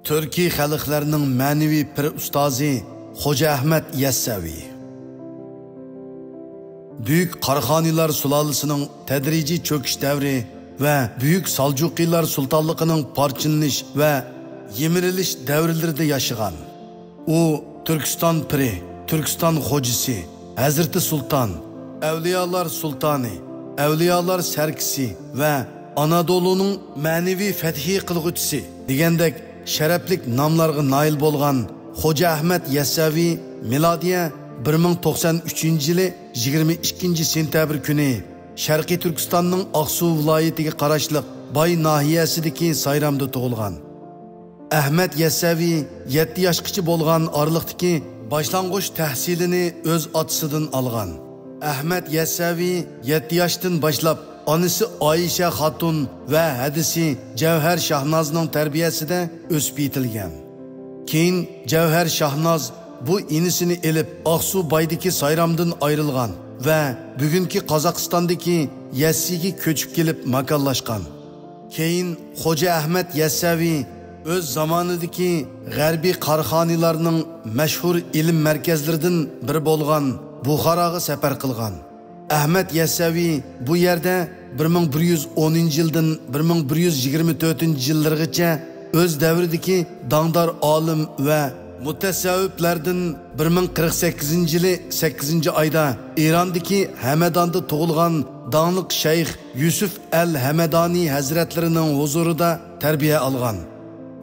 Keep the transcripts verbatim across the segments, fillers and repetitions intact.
تۈركىي خەلقلەرنىڭ مەنىۋى پىر ئۇستازى خوجا ئەھمەت يەسسەۋى. بۈيۈك قاراخانىيلار سۇلالىسىنىڭ تەدرىجىي چۆكۈش دەۋرى ۋە بۈيۈك سالجۇقىلار سۇلتانلىقىنىڭ پارچىلىنىش ۋە يىمىرىلىش دەۋرلىرىدە ياشىغان. ئۇ تۈركىستان پىرى، تۈركىستان خوجىسى، ھەزرىتى سۇلتان، ئەۋلىيالار سۇلتانى، ئەۋلىيالار سەركىسى ۋە ئانادولۇنىڭ مەنىۋى فەتھى قىلغۇچىسى دېگەندەك شەرەپلىك ناملارغا نائىل بولغان خوجا ئەھمەت يەسسەۋى مىلادىيە بىر مىڭ توقسان ئۈچىنچى يىلى يىگىرمە ئىككىنچى سېنتەبىر كۈنى شەرقىي تۈركىستاننىڭ ئاقسۇ ۋىلايىتىگە قاراشلىق باي ناھىيەسىدىكى سايرامدا تۇغۇلغان. ئەھمەت يەسسەۋى يەتتە ياشقىچە بولغان ئارىلىقتىكى باشلانغۇچ تەھسىلىنى ئۆز ئاتىسىدىن ئالغان. ئەھمەت يەسسەۋى يەتتە ياشتىن باشلاپ ئانىسى ئايشە خاتۇن ۋە ھەدىسى جەۋھەر شاھنازنىڭ تەربىيەسىدە ئۆسۈپ يېتىلگەن. كېيىن جەۋھەر شاھناز بۇ ئىنىسىنى ئېلىپ، ئاقسۇ بايدىكى سايرامدىن ئايرىلغان ۋە بۈگۈنكى قازاقىستاندىكى يەسسىگە كۆچۈپ كېلىپ ماكانلاشقان. كېيىن خوجا ئەھمەت يەسسەۋى ئۆز زامانىدىكى غەربىي قاراخانىيلارنىڭ مەشھۇر ئىلىم مەركەزلىرىدىن بىرى بولغان بۇخاراغا سەپەر قىلغان. ئەھمەت يەسسەۋى بۇ يەردە بىر مىڭ بىر يۈز ئونىنچى يىلدىن بىر مىڭ بىر يۈز يىگىرمە تۆتىنچى يىللىرىغىچە ئۆز دەۋرىدىكى داڭدار ئالىم ۋە مۇتەسەۋۋىپلەردىن بىر مىڭ قىرىق سەككىزىنچى يىلى سەككىزىنچى ئايدا ئىراندىكى ھەمەداندا تۇغۇلغان داڭلىق شەيخ يۈسۈف ئەل ھەمەدانى ھەزرەتلىرىنىڭ ھۇزۇرىدا تەربىيە ئالغان.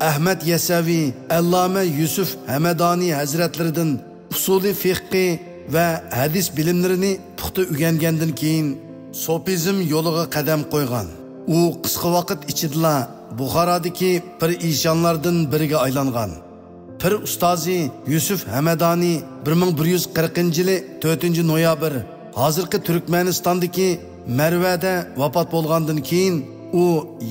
ئەھمەت يەسەۋى ئەللامە يۈسۈف ھەمەدانى ھەزرەتلىرىدىن ئۇسۇلى فىققى ۋە ھەدىس بىلىملىرىنى پۇختا ئۆگەنگەندىن كېيىن، سوپىزم يولىغا قەدەم قويغان. ئۇ قىسقا ۋاقىت ئىچىدىلا بۇخارادىكى پىر ئىشانلاردىن بىرىگە ئايلانغان. پىر ئۇستازى يۈسۈف ھەمەدانى بىر مىڭ بىر يۈز قىرىقىنچى يىلى تۆتىنچى نويابىر، ھازىرقى تۈركمەنىستاندىكى مەرۋەدە ۋاپات بولغاندىن كېيىن، ئۇ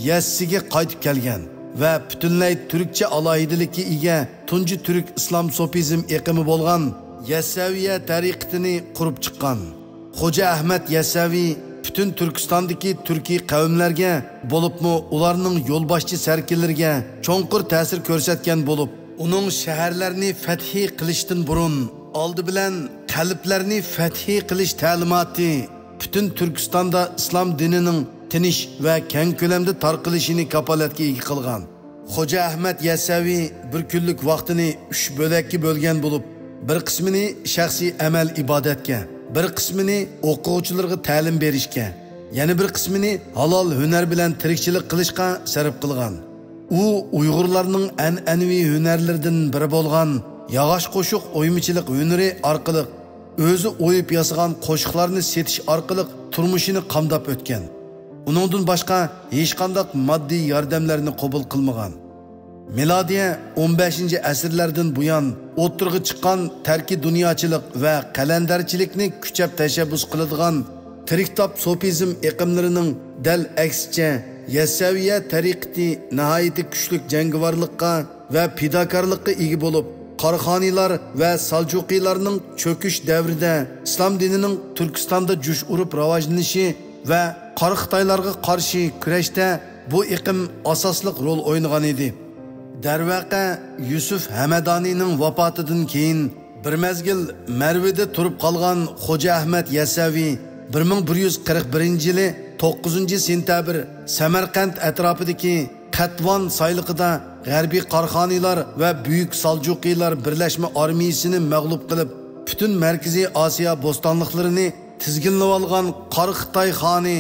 يەسسىگە قايتىپ كەلگەن ۋە پۈتۈنلەي تۈركچە ئالاھىدىلىككە ئىگە تۇنجى تۈرك ئىسلام سوپىزم ئېقىمى بولغان يەسسەۋىيە تەرىقىتىنى قۇرۇپ چىققان. خوجا ئەھمەت يەسسەۋى پۈتۈن تۈركىستاندىكى تۈركىي قەۋملەرگە، بولۇپمۇ ئۇلارنىڭ يولباشچى سەركىلىرىگە چوڭقۇر تەسىر كۆرسەتكەن بولۇپ، ئۇنىڭ شەھەرلەرنى فەتھى قىلىشتىن بۇرۇن، ئالدى بىلەن قەلبلەرنى فەتھى قىلىش تەلىماتى پۈتۈن تۈركىستاندا ئىسلام دىنىنىڭ تىنچ ۋە كەڭ كۆلەمدە تارقىلىشىنى كاپالەتكە ئىگە قىلغان. خوجا ئەھمەت يەسسەۋى بىر كۈنلۈك ۋاقتىنى ئۈچ بۆلەككە بۆلگەن بولۇپ، بىر قىسمىنى شەخسىي ئەمەل ئىبادەتكە، بىر قىسمىنى ئوقۇغۇچىلىرىغا تەلىم بېرىشكە، يەنە بىر قىسمىنى ھالال ھۈنەر بىلەن تىرىكچىلىك قىلىشقا سەرپ قىلغان. ئۇ ئۇيغۇرلارنىڭ ئەنئەنىۋى ھۈنەرلىرىدىن بىرى بولغان ياغاچ قوشۇق ئويمىچىلىق ھۈنىرى ئارقىلىق ئۆزى ئويۇپ ياسىغان قوشۇقلارنى سېتىش ئارقىلىق تۇرمۇشىنى قامداپ ئۆتكەن. ئۇنىڭدىن باشقا ھېچقانداق ماددىي ياردەملەرنى قوبۇل قىلمىغان. مىلادىيە ئون بەشىنچى ئەسىرلەردىن بۇيان ئوتتۇرىغا چىققان تەركىي دۇنياچىلىق ۋە قەلەندەرچىلىكنى كۈچەپ تەشەببۇس قىلىدىغان تىرىكتاپ سوپىزم ئېقىملىرىنىڭ دەل ئەكسىچە، يەسسەۋىيە تەرىقىتى ناھايىتى كۈچلۈك جەڭگىۋارلىققا ۋە پىداكارلىققا ئىگە بولۇپ، قاراخانىيلار ۋە سالجۇقىيلارنىڭ چۆكۈش دەۋرىدە ئىسلام دىنىنىڭ تۈركىستاندا جۇش ئۇرۇپ راۋاجلىنىشى ۋە قارا خىتايلارغا قارشى كۈرەشتە بۇ ئېقىم ئاساسلىق رول ئوينىغان ئىدى. دەرۋەقە، يۈسۈف ھەمەدانىنىڭ ۋاپاتىدىن كېيىن، بىر مەزگىل مەرۋىدە تۇرۇپ قالغان خوجا ئەھمەت يەسەۋى بىر مىڭ بىر يۈز قىرىق بىرىنچى يىلى توققۇزىنچى سېنتەبىر سەمەرقەنت ئەتراپىدىكى قەتۋان سايلىقىدا غەربىي قاراخانىيلار ۋە بۈيۈك سالجۇقىيلار بىرلەشمە ئارمىيىسىنى مەغلۇپ قىلىپ، پۈتۈن مەركىزىي ئاسىيا بوستانلىقلىرىنى تىزگىنلىۋالغان قارا خىتاي خانى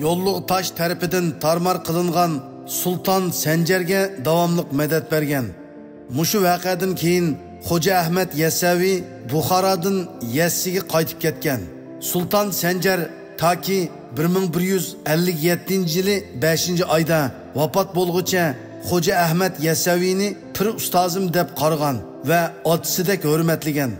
يوللۇغ تاش تەرىپىدىن تارمار قىلىنغان سۇلتان سەنجەرگە داۋاملىق مەدەت بەرگەن. مۇشۇ ۋەقەدىن كېيىن خوجا ئەھمەت يەسسەۋى بۇخارادىن يەسسىگە قايتىپ كەتكەن. سۇلتان سەنجەر تاكى بىر مىڭ بىر يۈز ئەللىك يەتتىنچى يىلى بەشىنچى ئايدا ۋاپات بولغۇچە خوجا ئەھمەت يەسسەۋىنى پىر ئۇستازىم دەپ قارىغان ۋە ئاتىسىدەك ھۆرمەتلىگەن.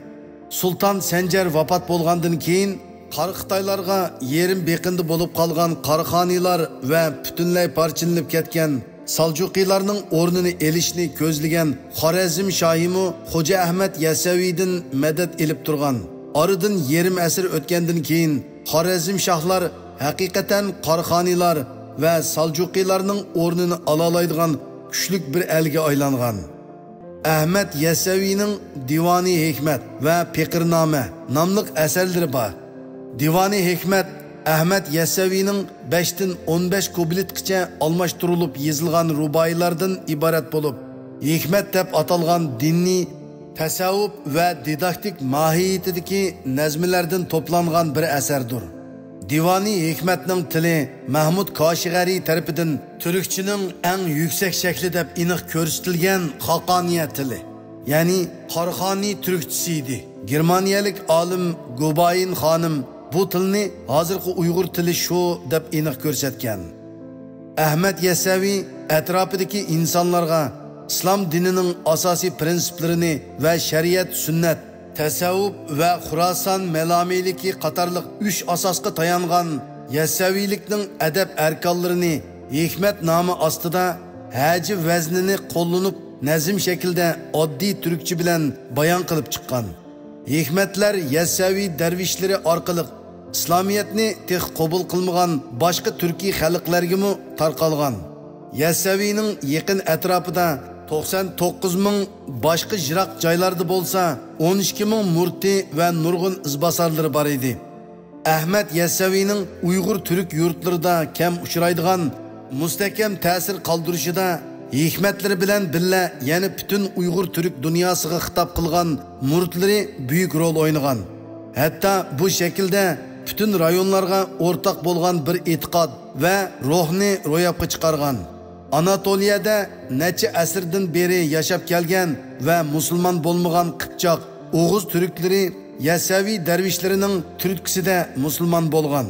سۇلتان سەنجەر ۋاپات بولغاندىن كېيىن، قارا خىتايلارغا يېرىم بېقىندى بولۇپ قالغان قاراخانىيلار ۋە پۈتۈنلەي پارچىلىنىپ كەتكەن سالجۇقىيلارنىڭ ئورنىنى ئېلىشنى كۆزلىگەن خارەزم شاھىمۇ خوجا ئەھمەت يەسەۋىدىن مەدەت ئېلىپ تۇرغان. ئارىدىن يېرىم ئەسىر ئۆتكەندىن كېيىن، خارەزم شاھلار ھەقىقەتەن قاراخانىيلار ۋە سالجۇقىيلارنىڭ ئورنىنى ئالالايدىغان كۈچلۈك بىر ئەلگە ئايلانغان. ئەھمەد يەسسەۋىنىڭ دىۋانى ھېكمەت ۋە پېقىرنامە ناملىق ئەسەرلىرى بار. دىۋانى ھېكمەت ئەھمەد يەسسەۋىنىڭ بەشتىن ئون بەش كۇپلېتقىچە ئالماشتۇرۇلۇپ يېزىلغان رۇبائىيلاردىن ئىبارەت بولۇپ، ھېكمەت دەپ ئاتالغان دىنىي، تەسەۋۋۇپ ۋە دىداكتىك ماھىيىتىدىكى نەزمىلەردىن توپلانغان بىر ئەسەردۇر. دىۋانى ھېكمەتنىڭ تىلى مەھمۇد كاشىغەرى تەرىپىدىن تۈركچىنىڭ ئەڭ يۈكسەك شەكلى دەپ ئېنىق كۆرسىتىلگەن خاقانىيە تىلى، يەنى قاراخانىي تۈركچىسى ئىدى. گېرمانىيەلىك ئالىم گوبايىن خانىم بۇ تىلنى ھازىرقى ئۇيغۇر تىلى شۇ دەپ ئېنىق كۆرسەتكەن. ئەھمەد يەسسەۋى ئەتراپىدىكى ئىنسانلارغا ئىسلام دىنىنىڭ ئاساسىي پىرىنسىپلىرىنى ۋە شەرىئەت، سۈننەت، تەسەۋۋۇپ ۋە خۇراسان مەلامىلىكى قاتارلىق ئۈچ ئاساسقا تايانغان يەسسەۋىيلىكنىڭ ئەدەپ ئەركانلىرىنى ھېكمەت نامى ئاستىدا ھەجە ۋەزنىنى قوللىنىپ نەزم شەكلىدە ئاددىي تۈركچە بىلەن بايان قىلىپ چىققان. ھېكمەتلەر يەسسەۋى دەرۋىشلىرى ئارقىلىق ئىسلامىيەتنى تېخى قوبۇل قىلمىغان باشقا تۈركىي خەلقلەرگىمۇ تارقالغان. يەسسەۋىنىڭ يېقىن ئەتراپىدا توقسان توققۇز مىڭ، باشقا يىراق جايلاردا بولسا ئون ئىككى مىڭ مۇرىتى ۋە نۇرغۇن ئىزباسارلىرى بار ئىدى. ئەھمەد يەسسەۋىنىڭ ئۇيغۇر تۈرك يۇرتلىرىدا كەم ئۇچرايدىغان مۇستەھكەم تەسىر قالدۇرۇشىدا ھېكمەتلىرى بىلەن بىللە يەنە پۈتۈن ئۇيغۇر تۈرك دۇنياسىغا خىتاب قىلغان مۇرىتلىرى بۈيۈك رول ئوينىغان. ھەتتا بۇ شەكىلدە پۈتۈن رايونلارغا ئورتاق بولغان بىر ئېتىقاد ۋە روھنى روياپقا چىقارغان. ئاناتولىيەدە نەچچە ئەسىردىن بېرى ياشاپ كەلگەن ۋە مۇسۇلمان بولمىغان قىپچاق، ئوغۇز تۈركلىرى يەسسەۋى دەرۋىشلىرىنىڭ تۈرتكىسىدە مۇسۇلمان بولغان.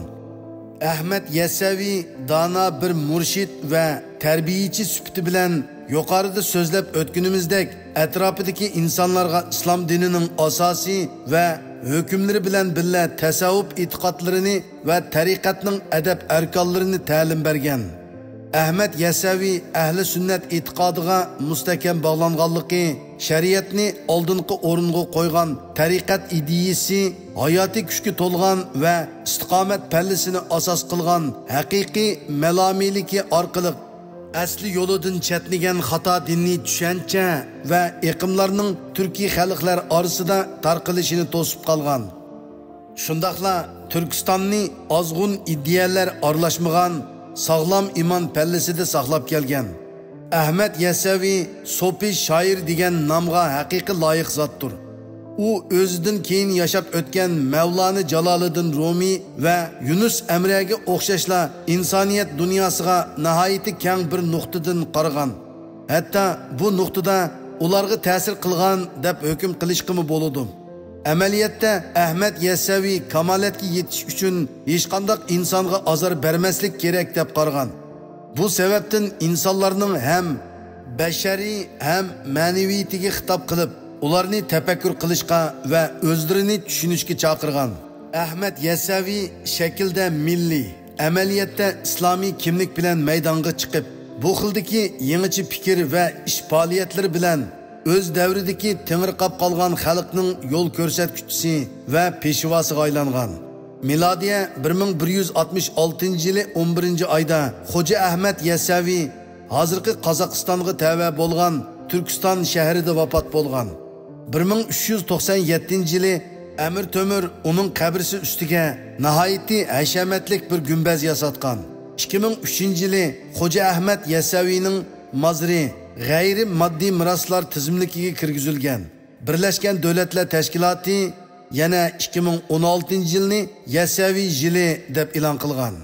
ئەھمەد يەسسەۋى دانا بىر مۇرشىد ۋە تەربىيىچى سۈپىتى بىلەن يۇقىرىدا سۆزلەپ ئۆتكىنىمىزدەك، ئەتراپىدىكى ئىنسانلارغا ئىسلام دىنىنىڭ ئاساسى ۋە ھۆكۈملىرى بىلەن بىللە تەسەۋۋۇپ ئېتىقادلىرىنى ۋە تەرىقەتنىڭ ئەدەپ ئەركانلىرىنى تەلىم بەرگەن. ئەھمەد يەسسەۋى ئەھلى سۈننەت ئېتىقادىغا مۇستەھكەم باغلانغانلىقى، شەرىئەتنى ئالدىنقى ئورۇنغا قويغان تەرىقەت ئىدىيىسى ھاياتىي كۈچكە تولغان ۋە ئىستىقامەت پەللىسىنى ئاساس قىلغان ھەقىقىي مەلامىلىكى ئارقىلىق ئەسلى يولىدىن چەتنىگەن خاتا دىنىي چۈشەنچە ۋە ئېقىملارنىڭ تۈركىي خەلقلەر ئارىسىدا تارقىلىشىنى توسۇپ قالغان. شۇنداقلا تۈركىستاننى ئازغۇن ئىدىيەلەر ئارىلاشمىغان ساغلام ئىمان پەللىسىدە ساقلاپ كەلگەن. ئەھمەد يەسسەۋى سوپى شائىر دېگەن نامغا ھەقىقىي لايىق زاتتۇر. ئۇ ئۆزىدىن كېيىن ياشاپ ئۆتكەن مەۋلانە جالالىدىن رۇمى ۋە يۇنۇس ئەمرەگە ئوخشاشلا ئىنسانىيەت دۇنياسىغا ناھايىتى كەڭ بىر نۇقتىدىن قارىغان. ھەتتا بۇ نۇقتىدا ئۇلارغا تەسىر قىلغان دەپ ھۆكۈم قىلىشقىمۇ بولىدۇ. ئەمەلىيەتتە ئەھمەد يەسسەۋى كامالەتكە يېتىش ئۈچۈن ھېچقانداق ئىنسانغا ئازار بەرمەسلىك كېرەك دەپ قارىغان. بۇ سەۋەبتىن ئىنسانلارنىڭ ھەم بەشەرىي، ھەم مەنىۋىيىتىگە خىتاب قىلىپ، ئۇلارنى تەپەككۇر قىلىشقا ۋە ئۆزلىرىنى چۈشىنىشكە چاقىرغان. ئەھمەد يەسسەۋى شەكىلدە مىللىي، ئەمەلىيەتتە ئىسلامىي كىملىك بىلەن مەيدانغا چىقىپ، بۇ خىلدىكى يېڭىچە پىكىر ۋە ئىش پائالىيەتلىرى بىلەن ئۆز دەۋرىدىكى تېڭىرقاپ قالغان خەلقنىڭ يول كۆرسەتكۈچىسى ۋە پېشۋاسىغا ئايلانغان. مىلادىيە بىر مىڭ بىر يۈز ئاتمىش ئالتىنچى يىلى ئون بىرىنچى ئايدا خوجا ئەھمەد يەسسەۋى ھازىرقى قازاقىستانغا تەۋە بولغان تۈركىستان شەھىرىدە ۋاپات بولغان. بىر مىڭ ئۈچ يۈز توقسان يەتتىنچى يىلى ئەمىر تۆمۈر ئۇنىڭ قەبرىسى ئۈستىگە ناھايىتى ھەشەمەتلىك بىر گۈمبەز ياساتقان. ئىككى مىڭ ئۈچىنچى يىلى خوجا ئەھمەد يەسسەۋىنىڭ مازىرى غەيرىي ماددىي مىراسلار تىزىملىكىگە كىرگۈزۈلگەن. بىرلەشكەن دۆلەتلەر تەشكىلاتى يەنە ئىككى مىڭ ئون ئالتىنچى يىلنى يەسسەۋى يىلى دەپ ئېلان قىلغان.